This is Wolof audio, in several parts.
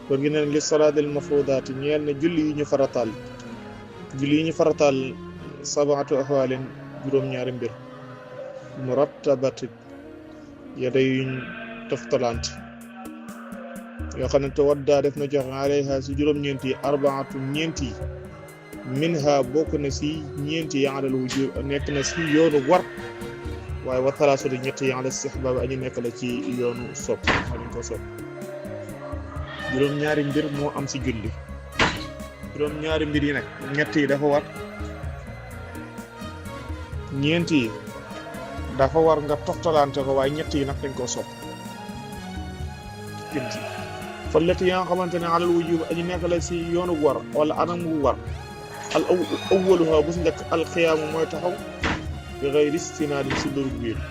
góor gi neen li salaatil mafrudaati ñeel ne julli yi ñu farataal sabaatu ahwaalin juróom-ñaari mbir murattabatin yaday yuñ toftalante yoo xam ne te waddaa def na joxe alayha si juróom-ñeent yi arbaatu ñeent yi minha bokk na si ñeent yi alal wujub nekk na si yoonu war waaye wa talaasatu ñett yi ala istihbaab añu nekk la ci yoonu sopp añu ko sopp juróom-ñaari mbir moo am si julli juróom-ñaari mbir yi nag ñett yi dafa war ñeent yi dafa war nga toftalante ko waaye ñett yi nag dañ koo sopp ñeent yi fallati yaa nga xamante ne alal wujub añu nekk la si yoonu war wala anam wu war al awwaluha bu si njëkk alxiyaamu mooy taxaw bi xayri istinaadin si lurug wéedu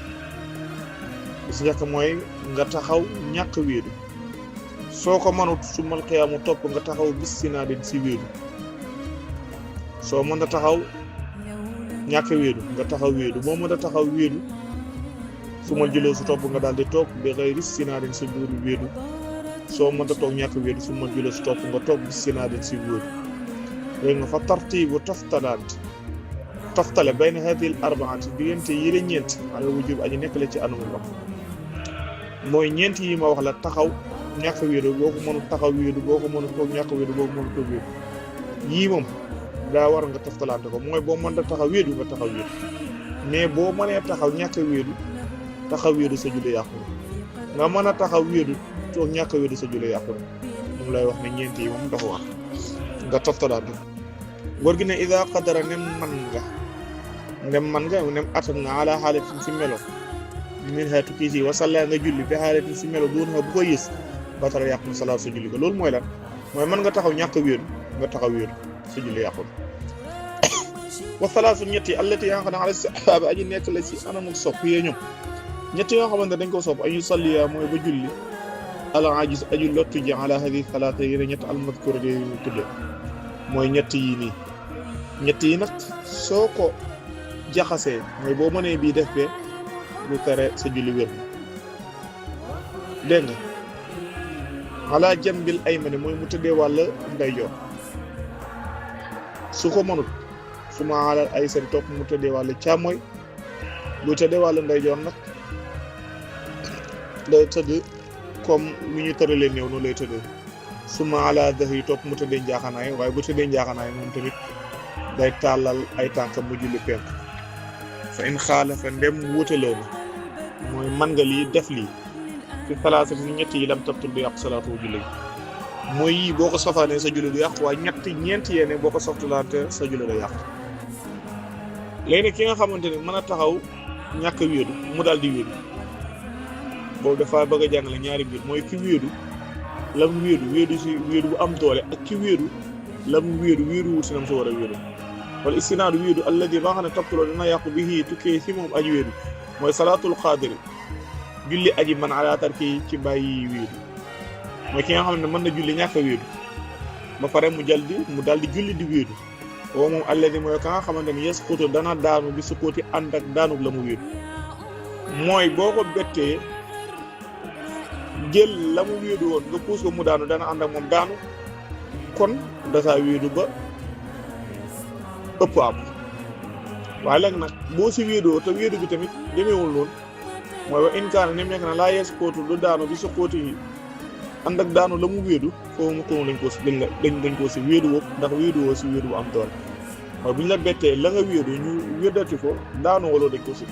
bu si njëkk mooy nga taxaw ñàkk wéedu soo ko mënut su mal xiyaamu topp nga taxaw bis istinaadin si wéedu soo mën a taxaw ñàkk wéedu nga taxaw wéedu moo mën a taxaw wéedu su ma jëloo su topp nga daal di toog bi xayri istinaadin si lurug wéedu soo mën a toog ñàkk wéedu su ma jëloo su topp nga toog bis istinaadin si wéedu léegi nga fa tartiibu toftale bayna hadil arbaati diggante yële ñeent ala wujub aji nekk la ci anamu wax mooy ñeent yi ma wax la taxaw ñàkk wéedu boo ko mënul taxaw wéedu boo ko mënul toog ñàkk wéedu boo ko mënul toog wéedu yii moom daa war nga toftalante ko mooy boo mën a taxaw wéedu nga taxaw wéedu mais boo mënee taxaw ñàkk wéedu taxaw wéedu sa julli yàqu nga mën a taxaw wéedu toog ñàkk wéedu sa julli yàqu moom lay wax ne ñeent yi moom dafa war nga toftalante ko góor gi ne ida qadara nem attan nga ala xaalatin si melo min ha tukki si wasalla nga julli bi xaalatin si melo doon xa bu ko yës batara yàqu na salaat sa julli ko loolu mooy lan mooy mën nga taxaw ñàkk wéedu nga taxaw wéedu sa julli yàqu wa salaasu ñetti allati yaa nga xam ne ala istihbaab aji nekk la si anamuk sopp yee ñoom ñetti yoo xamante dañ ko sopp añu salliya mooy ba julli al ajiz aju lottu ji ala hadi salaata yéne ñett almadkura de ñu tudde mooy ñett yi nii ñett yi nag soo ko jaxasee mooy boo mënee bii def be du tere sa julli wér dégg nga ala jambil aymani mooy mu tëddee wàll ndeyjoor su ko mënut su ma alal ay sari topp mu tëddee wàll càmmooy bu tëddee wàll ndeyjoor nag day tëdd comme ni ñu tëralee néew noonu lay tëddee su ma ala dahri topp mu tëddee njaaxanaay waaye bu tëddee njaaxanaay moom tamit day tàllal ay tànkam mu julli penk fa in xaalafa ndem wuutaloo na mooy man nga lii def lii fi salaasa ni ñett yi lam tabtul du yàqu salaatu julli mooy yii boo ko sofaanee sa julli du yàqu waaye ñeent yéene boo ko softalaante sa julli da yàqu léegi ki nga xamante ne mën a taxaw ñàkk wéedu mu daal di wéedu boobu dafa bëgg a jàngale ñaari mbir mooy ki wéedu lam wéedu si wéedu bu am doole ak ki wéedu lam wéedu wut si nam sa war a wéedu wala istinaadu wéedu alladi ba nga xam ne toppaloo dina yàqu bi hii tukkee si moom aji wéedu mooy salaatul xaadiri julli aji man ala tarki ci bàyyi wéedu mooy ki nga xam ne mën na julli ñàkk a wéedu ba pare mu daal di julli di wéedu woo moom alladi mooy ka nga xamante ne yasqutu dana daanu bi sukuuti ànd ak daanug la mu wéedu mooy boo ko bettee jël la mu wéedu woon nga puus ko mu daanu dana ànd ak moom daanu kon dasaa wéedu ba ëpp am waaye léegi nag boo si wéedoo te wéedu bi tamit demeewul noonu mooy wa in kaana nem nekk na laa yees kootu du daanu bi sa kóoti yi ànd ak daanu la mu wéedu foofu mu ko lañ ko si wéedu woo ndax wéedu woo si wéedu bu am doole waaye bu ñu la bettee la nga wéedu ñu wéddati ko daanu waloo dañ ko si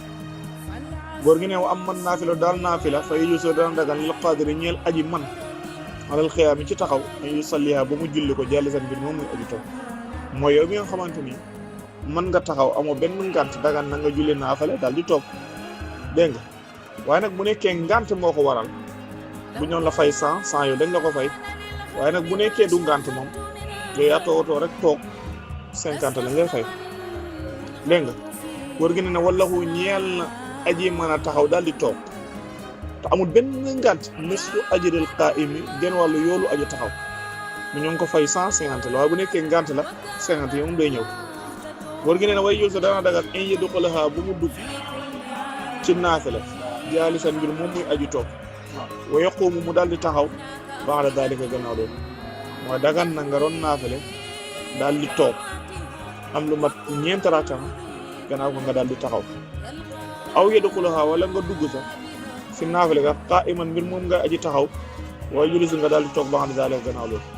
góor gi ne wa am man naafila daal naafila fa yu soo dana dagan lil qaadiri ñeel aji man alal xiyaam yi ci taxaw an yu salliha ba mu julli ko jàllisan mbir moom muy aji toog mooy yow mi nga xamante ni mën nga taxaw amoo benn ngant dagan na nga julli naafale daal di toog dégg nga waaye nag bu nekkee ngant moo ko waral bu ñoon la fay 100 yow dañ la ko fay waaye nag bu nekkee du ngant moom yow yaa toog rek toog 50 la ngay fay dégg nga góor gi ne wallahu ñeel na aji mën a taxaw daal di toog te amul benn ngant nisfu ajril qaa'imi genn wàllu yoolu aji taxaw mu ñoo ngi ko fay 150 la waaye bu nekkee ngant la 50 yi moom day ñëw góor gi ne way yul sa dana dagat in yadxulaha bu mu dugg ci naafila jaalisan mbir moom muy aju toog wa yaqumu mu daal di taxaw ba'da daalika gannaaw loolu mooy dagan na nga doon naafale daal di toog am lu mat 4 rakka gannaaw ko nga daal di taxaw aw yadxuluhaa wala nga dugg sax si naafale ga qaa'iman mbir moom nga aji taxaw waaye julli si nga daal di toog ba'da daalika gannaaw loolu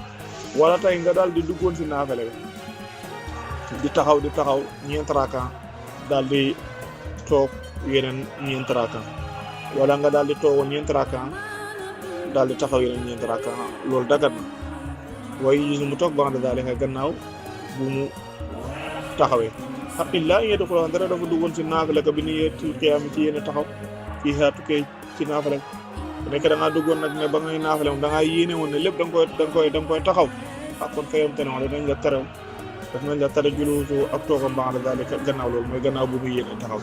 wala tey nga daal di duggoon si naafale ga di taxaw 4 rakka daal di toog yeneen 4 rakka wala nga daal di toogoon 4 rakka daal di taxaw yeneen 4 rakka loolu dagat na waaye yujuuzu mu toog ba'da daalika gannaaw bu mu taxawee illaa an yadxula dara dafa duggoon si naafale ka bi niyyatil qiyaam ci yéene taxaw fii haa tukkee ci naafale bu nekk da ngaa duggoon nag ne ba ngay naafale moom da ngaa yéene woon ne lépp da nga koy taxaw kon fayam te ne woon dañ la tere daf nañ la tere juluusu ak toogam ba'da daalika gannaaw loolu mooy gannaaw bu muy yéene taxaw